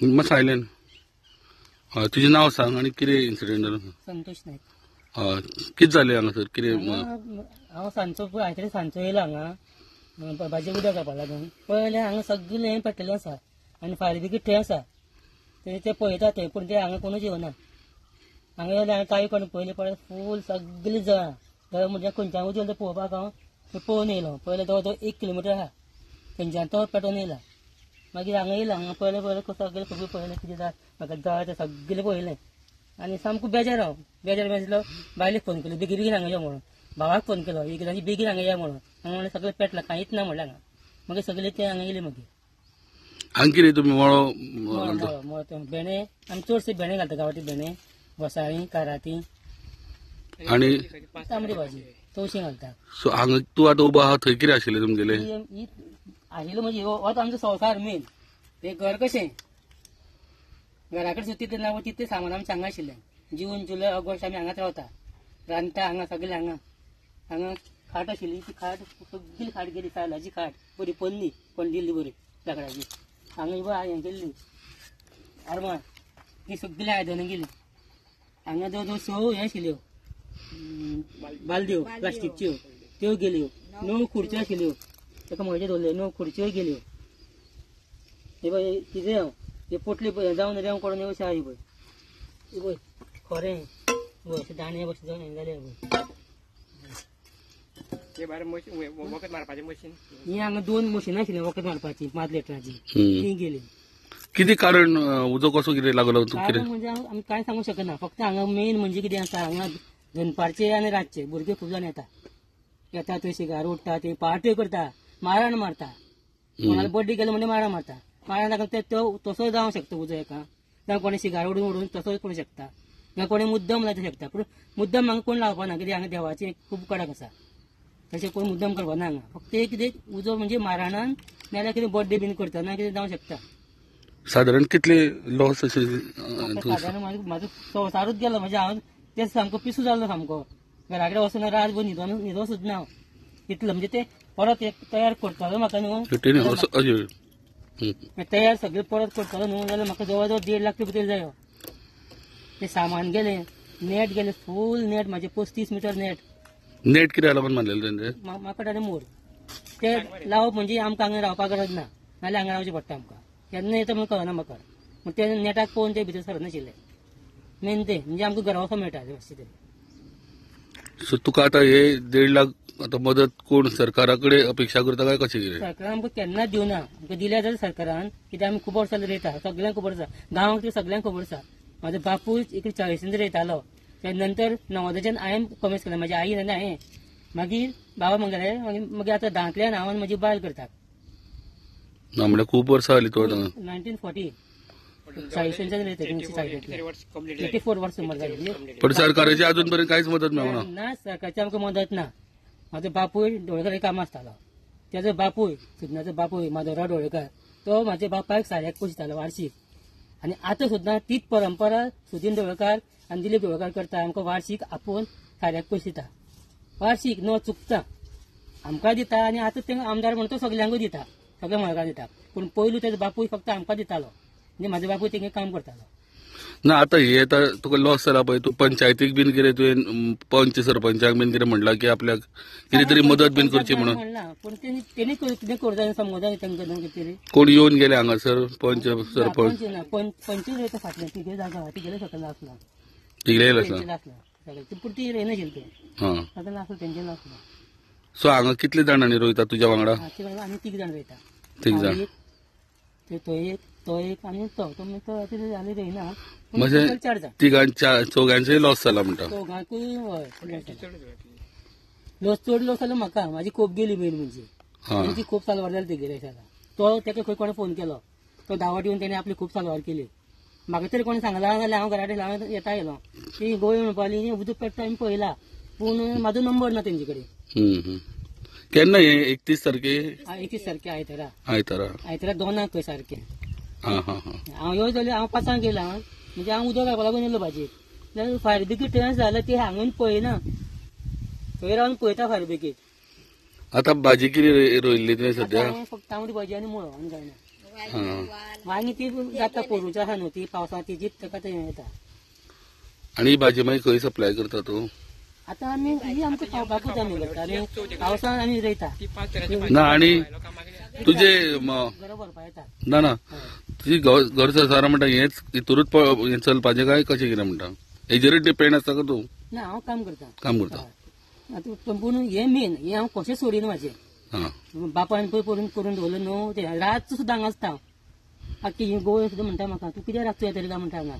मातशें सायलेंट. हय, तुजें नांव सांग आनी कितें इन्सिडंट जालो? संतोष नायक. हय, कितें जालें हांगासर? कितें? हांव सांजचो आयतरी सांजचो येयलो हांगा भाजी उदक घालपा लागून. पळयलें हांगा सगळें हें पेटलेलें आसा आनी फायर ब्रिगेड थंय आसा, ते पळयता थंय, पूण ते हांगा कोणूच येवना. हांगा येयले हांवें कांय कोण पयलें पळय फूल सगळें जळां जळ म्हणजे खंयच्यान उजो पळोवपाक हांव पळोवन येयलो. पळयलें तो 1 किलोमिटर आहा थंयच्यान तो पेटोवन येयला. मागीर हांगा येयलो, हांगा पळयलें पळयलें सगळें सगळें पळयलें कितें जाता म्हाका जळा तें सगळें पळयलें आनी सामको बेजार. हांव बेजार बेजलो, बायलेक फोन केलो बेगीन बेगीन हांगा यो म्हणून, भावाक फोन केलो एक बेगीन हांगा या म्हणून. हांगा म्हणलें सगळें पेटलां कांयच ना म्हणलें हांगा. मागीर सगळें ते हांगा येयले. मागीर हांगा कितें तुमी मळो मळो मळो भेणे आमी चडशे भेणे घालता, गांवठी भेणे, घोसाळीं, कारातीं आनी तांबडी भाजी तवशीं घालता. सो हांगा तूं आतां उबो आहा थंय कितें आशिल्लें तुमगेलें? आशिल्लें म्हणजे हो आमचो संवसार मेन. तें घर कशें घरा कडेन सुद्दां तितलें ना, तितलें सामान आमचें हांगा आशिल्लें. जून जुलय ऑगस्ट आमी हांगाच रावता, रांदता हांगा सगळें हांगा. हांगा खाट आशिल्ली ती खाट सगळी खाट गेली, सायलाची खाट बरी पोन्नी कोण दिल्ली बरी लाकडाची. हांगा पळय हें केल्ली आरमार, ती सगळी आयदनां गेली. हांगा जवळ जवळ 6 हें आशिल्ल्यो बालद्यो प्लास्टिकच्यो, त्यो गेल्यो. 9 खुर्च्यो आशिल्ल्यो ताका म्हजे दवरल्यो, 9 खुर्च्योय गेल्यो. हे पळय कितें हांव हे पोटली जावन रेंव काडून अशें आहा पळय, हे पळय खोरें पळय अशें दाणे बशें जावन हें जालें पळय. ही हांगा 2 मशिनां आशिल्लीं वखद मारपाची 5 लिटराची, ती गेली. कितें कारण उजो कसो कितें लागलो? कारण म्हणजे आमी कांय सांगूंक शकना. फक्त हांगा मेन म्हणजे कितें आसा, हांगा दनपारचे आनी रातचे भुरगे खूब जाण येता, येता थंय शिगार उडटा, थंय पार्ट्यो करता, माराण मारता. कोणाला बड्डे केलो म्हणजे माराण मारता. माराण लागून ते तसो जावंक शकता उजो एका, जावं कोणी शिगार उडून उडून तसोय करूं शकता, जावं कोणी मुद्दम लावंक शकता. पूण मुद्दम हांगा कोण लावपा ना, कित्याक हांगा देवाचें खूब कडक आसा, तशें कोण मुद्दम करपा ना हांगा. फक्त एक कितें उजो म्हणजे माराणान नाजाल्यार कितें बड्डे बीन करतना कितें जावंक शकता. सादारण कितले लॉस अशें? सादारण म्हाजो संवसारूच गेलो म्हणजे हांव ते सामको पिसू जालो सामको. घरा कडेन वचून रातभर न्हिदो सुद्दां ना हांव इतलो. म्हणजे ते परत एक तयार करतालो म्हाका न्हू, तयार सगळें परत करतालो न्हू जाल्यार म्हाका जवळ जवळ 1.5 लाख रुपया तरी जायो. तें सामान गेलें, नेट गेलें, फूल नेट म्हाजें 35 मिटर नेट. नेट कितें लागून मारलेलें तेंचें? माकड आनी मोर ते लावप म्हणजे आमकां हांगा रावपाक गरज ना, नाजाल्यार हांगा रावचें पडटा आमकां. केन्ना येता म्हणून कळना म्हाका. पूण ते नेटाक पळोवन ते भितर सरनाशिल्ले मेन ते म्हणजे आमकां घरा वचोंक मेळटा मातशें तरी. सो तुका आतां हे 1.5 लाख आतां मदत कोण सरकारा कडेन अपेक्षा करता काय कशें कितें? सरकारान आमकां केन्नाच दिवना. आमकां दिल्या जाल्यार सरकारान, कित्याक आमी खूब वर्सां रोयता, सगळ्यांक खबर आसा, गांवांक तरी सगळ्यांक खबर आसा. म्हाजो बापूय इकडे 40 रोयतालो, त्या नंतर 90च्यान हांवें कॉमर्स केलें, म्हाजी आई आनी हांवें. मागीर बाबा म्हणले मागीर आतां धांतल्यान हांव आनी म्हजी बायल करतात. ना म्हणल्यार खूब वर्सां जालीं तो 1940 40 रोयता, 84 वर्सां सुमार जाली. पण सरकाराची अजून पर्यंत कांयच मदत मेळना? ना, सरकारची आमकां मदत ना. म्हाजो बापूय ढवळेकर काम आसतालो, तेजो बापूय सुदनाचो बापूय माधवराव ढवळेकर, तो म्हाज्या बापायक साऱ्याक पोशितालो वार्षीक. आनी आतां सुद्दां तीच परंपरा सुदीन ढवळेकर आनी दिलीप ढवळेकर करता. आमकां वार्षीक आपोवन साऱ्याक पयशे दिता, वार्षीक न चुकता आमकां दिता. आनी आतां ते आमदार म्हणटा तो सगल्यांकूय दिता, सगळ्या मळकां दिता. पूण पयलू तेजो बापूय फक्त आमकां दितालो, म्हणजे म्हाजो बापूय तेंगे काम करतालो. ना आतां हे आतां तुका लॉस जाला पळय, तूं पंचायतीक बीन कितें तुवें पंच सरपंचाक बीन कितें म्हणलां की आपल्याक कितें तरी मदत बीन करची म्हणून? म्हणलां, पूण तेणी कितें करूं जाय समज जाय तांकां कितें. कोण येवन गेले हांगासर पंच सरपंच? ना, पंचूच रोयता फाटल्यान, तिगेले जागा तिगेले सकयल आसला, तिगेले आसला, पूण ती रोयनाशिल्ली ते सगळें आसलो तेंचे नासलो. सो हांगा कितले जाणांनी रोयता तुज्या वांगडा? आमी 3 जाण रोयता. 3 जाण? तो एक, तो एक आनी तो तो रोयना, म्हणजे 4 जाण. तिगांच्या चौगांचेय लॉस जाला म्हणटा? चौगांकूय लॉस, चड लॉस जालो म्हाका. म्हाजी खोप गेली मेन म्हणजे, तेंची खूब सालवार जाली तेगेले जाला. तो तेका खंय कोणें फोन केलो, तो धांवत येवन तेणें आपली खूब सालवार केली. म्हाका तरी कोणें सांगलां जाल्यार हांव घरा कडेन हांव येता गेलो. ती गोंय म्हणपाली उदक पेट्टा आमी पळयला, पूण म्हाजो नंबर ना तेंचे कडेन. केन्ना हे 31 तारखे? 31 तारखे आयतारा. आयतारा, आयतारा 2 खंय सारकें. हांव यो जाल्यार हांव 5 गेला, म्हणजे हांव उदक घालपा लागून येयलो भाजयेक, जाल्यार फायर ब्रिगेड थंय आसा जाल्यार ते हांगा पळयना, थंय रावन पळयता फायर ब्रिगेड. आतां भाजी कितें रोयिल्ली तुवें सद्या? फक्त तांबडी भाजी आनी मुळो आनी कांय ना. वांगी ती जाता पोरूची आसा न्हू ती पावसांत ती ताका ते येता. आनी भाजी मागीर खंय सप्लाय करता तूं? आतां आमी ही आमकां खावपाकूच आमी करता, आमी पावसान आमी रोयता ना. आनी तुजे घर भरपा येता ना ना तुजी घर संवसार म्हणटा हेच हितूरूच हें चलपाचें काय कशें कितें म्हणटा, हेजेरूच डिपेंड आसता का तूं? ना, हांव काम करता. काम करता आतां पूण हें मेन हें हांव कशें सोडीन म्हाजें बापायन पळय करून करून दवरलें न्हू तें रातचो सुद्दां हांगा आसता. आख्खी ही गोंय सुद्दां म्हणटा म्हाका तूं कित्याक रातचो येतली काय म्हणटा हांगा.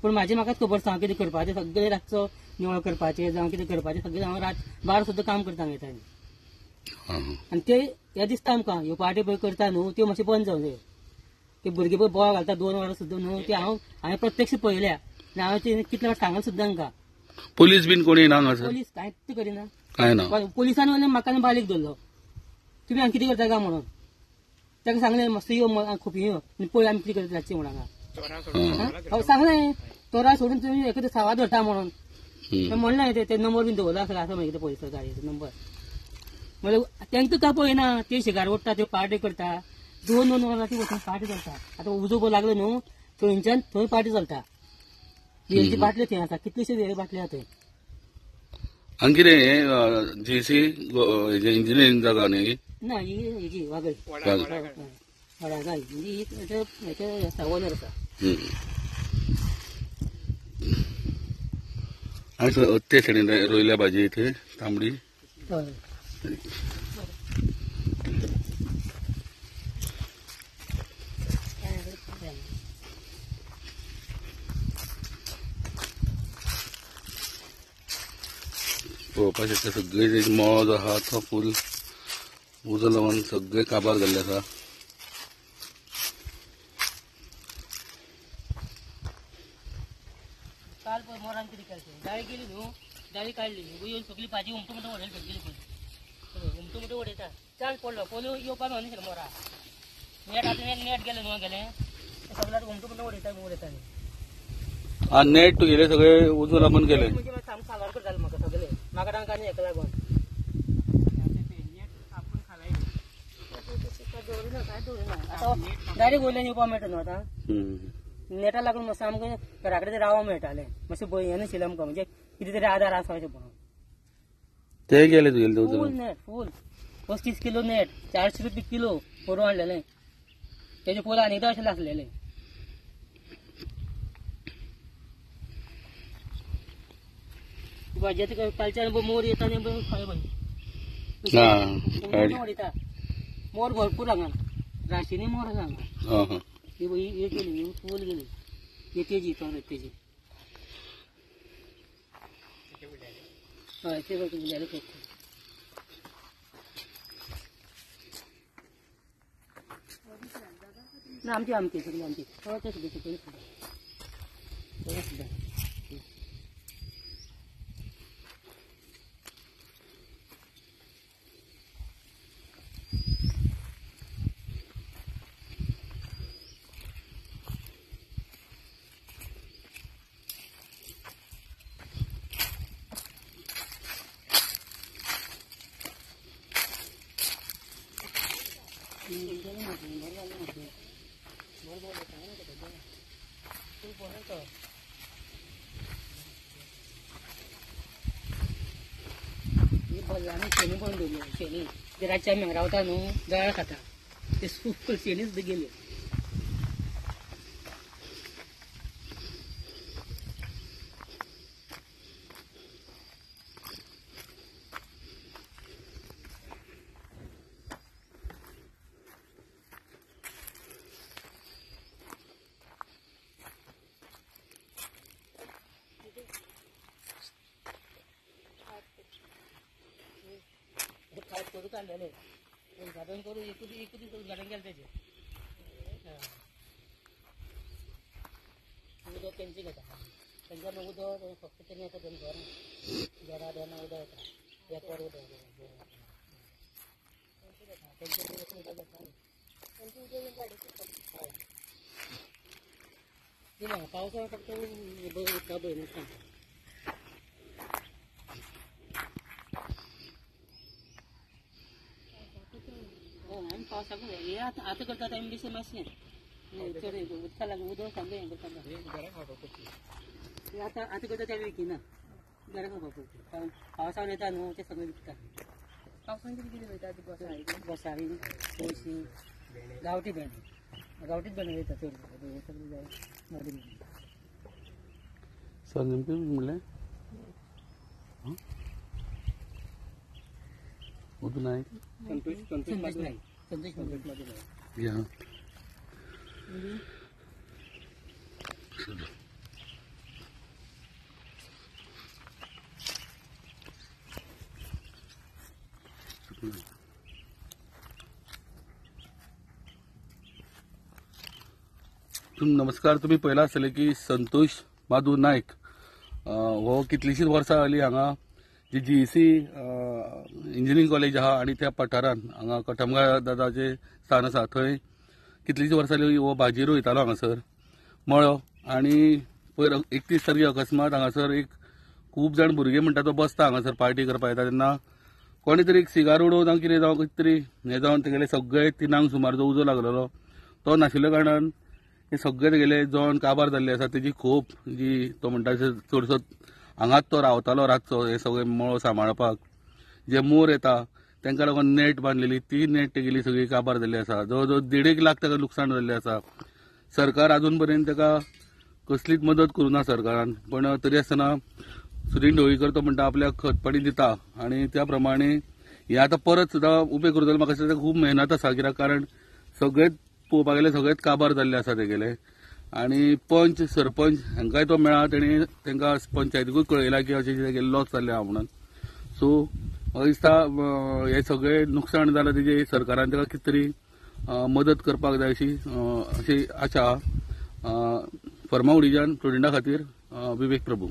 पूण म्हाजें म्हाकाच खबर आसा हांव कितें करपाचें, सगळें रातचो निवळ करपाचें जावं कितें करपाचें सगळें हांव रात बार सुद्दां काम करता हांगा येता. आनी ते हे दिसता आमकां ह्यो पार्टी पळय करता न्हू त्यो मातशें बंद जावं जाय. ते भुरगे पळय बोवा घालता 2 वरां सुद्दां न्हू ते हांव हांवें प्रत्यक्ष पळयल्या आनी हांवें ते कितले फावट सांगलें सुद्दां हांकां. पोलीस बीन कोणी ना हांगासर? पोलीस कांयच करिना. कांय ना. पोलिसान म्हाका बालीक धरलो, तुमी हांगा कितें करता काय म्हणून. ताका सांगलें मस्त यो खोपी यो आनी पळय आमी कितें करता रातचें म्हणून हांगा. सांगलें तोरा सोडून तुमी एखादें सावा धरता म्हणून म्हणलें. ते नंबर बीन दवरलो आसलो आसा मागीर पोलिसा गाडयेचो नंबर. म्हणल्यार तांकां काय पळयना, ते शिगार ओडटा, त्यो पार्टी करता, 2 2 वरां ती वचून पार्टी चलता. आतां उजो पळय लागलो न्हू थंयच्यान थंय पार्टी चलता. बियरची बाटली थंय आसा, कितलेशे बियर बाटली आसा थंय. आनी कितें हें जीसी इंजिनियरींग जागा न्ही? ना, ही हेजी वागय वडागाय म्हणजे ही आसा ओनर आसा. आनी ते सायडीन रोयल्या भाजी इथे तांबडी. हय. पळोवपाक शकता सगळे मळो जो आहा तो फूल उजो लावन सगळे काबार जाल्ले आसा. काल पळय मोरान कितें केलें, दाळी गेली न्हू, दाळी काडली येवन सगळी भाजी उमटू मोठो वडयली, सगळी पळय उमटू मोठो वडयता. चान्स पडलो पयलू येवपा मेळना मोरा नेट आतां नेट गेलें न्हू गेलें सगळ्याक उमटू मोठो वडयता वडयता. नेट तुगेले सगळे उजो लागून गेले म्हणजे सामकें साबार जालें म्हाका सगळें म्हाका तांकां आनी हेका लागून दवरिना आतां डायरेक्ट वयल्यान येवपा मेळटा न्हू. आतां नेटा लागून मातसो आमकां घरा कडेन रावंक मेळटालें, मातशें भंय नाशिल्लें आमकां, म्हणजे कितें तरी आदार आसा अशें म्हणून. ते गेले तुगेले फूल नेट, फूल 35 किलो नेट, 400 रुपया किलो करून हाडलेलें. तेजे फूल आनी एकदां अशें आसलेलें. भाजी आतां कालच्यान मोर येता आनी खंय वडयता. मोर भरपूर हांगा राशींनी मोर आसा हांगा. ही गेली फूल गेली येतेजी तो तेजी. हय ते उरलेले. ना आमची आमची सगळी आमची हय ते सुद्दां सगळी सुद्दां सुद्दां. शेणी बंद दवरली, शेणी ते रातचे आमी हांगा रावता न्हू जळार खाता ते फूल शेणी सुद्दां गेली. करू काडलेले उद्घाटन करू एकूच दीस उद्घाटन केलें तेजें. उदक तेंचे घेता, तेंच्या मागीर उदक फक्त तेणी येता तेंच्या घरां घरा दोना उदक येता, एक वर उदक तेंचे उदक घेता. ना पावसा फक्त उदका भंय नासता. आनी पावसा सगळें हे आतां आतां करता आमी बेश्टें मातशें चड उदका लागून उदक सगळें हें करता. आतां आतां करता ते विकिना, घरा खावपाक पडटा, कारण पावसान येता न्हू ते सगळें विकता. पावसान कितें कितें वयता? घोसाळीं, तवशीं, गांवठी भेंडे, गांवठीच भेंडे वयता चड, हे सगळें गांवठी भेंडे. सर नेमकें म्हणलें मधू नायक, संतोष नायक, संतोष मधू नायक. या नमस्कार. तुम्ही पळयला आसतलें की संतोष माधू नायक हो कितलींशींच वर्सां जालीं हांगा जी GEC engineering college आहा आनी त्या पठारान हांगा कटमगाळ दादाचें स्थान आसा थंय कितलींशीं वर्सां जालीं हो भाजी रोयतालो हांगासर मळो. आनी पयर 31 तारखे अकस्मात हांगासर एक खूब जाण भुरगे म्हणटा तो बसता हांगासर पार्टी करपाक येता तेन्ना कोणी तरी एक सिगार उडोवन कितें जावं कितें तरी हें जावन तेगेले सगळे 3 सुमार जो उजो लागलेलो तो नाशिल्ल्या कारणान हे सगळे तेगेले जेवण काबार जाल्ले आसा. तेजी खोप जी तो म्हणटा चडसो हांगाच तो रावतालो रातचो हे सगळे मळो सांबाळपाक, जे मोर येता तांकां लागून नेट बांदलेली ती नेट तेगेली सगळी काबार जाल्ली आसा. जवळ जवळ 1.5 लाख ताका लुकसाण जाल्लें आसा. सरकार अजून पर्यंत ताका कसलीच मदत करूं ना सरकारान, पण तरी आसतना सुदिन ढवळीकर तो म्हणटा आपल्याक खतपाणी दिता आनी त्या प्रमाणे हे आतां परत सुद्दां उबे करूं जाल्यार म्हाका दिसता खूब मेहनत आसा, कित्याक कारण सगळेच पळोवपाक गेल्यार सगळेच काबार जाल्ले आसा तेगेले. आनी पंच सरपंच हांकांय तो मेळ्ळा, तेणी तांकां पंचायतीकूय कळयलां की अशें तेगेले लॉस जाल्ले आहा म्हणून. सो म्हाका दिसता हें सगळें नुकसाण जालां तेजें सरकारान ताका कितें तरी मदत करपाक जाय अशी अशी आशा. फर्मागुडीच्यान प्रुडंटा खातीर विवेक प्रभू.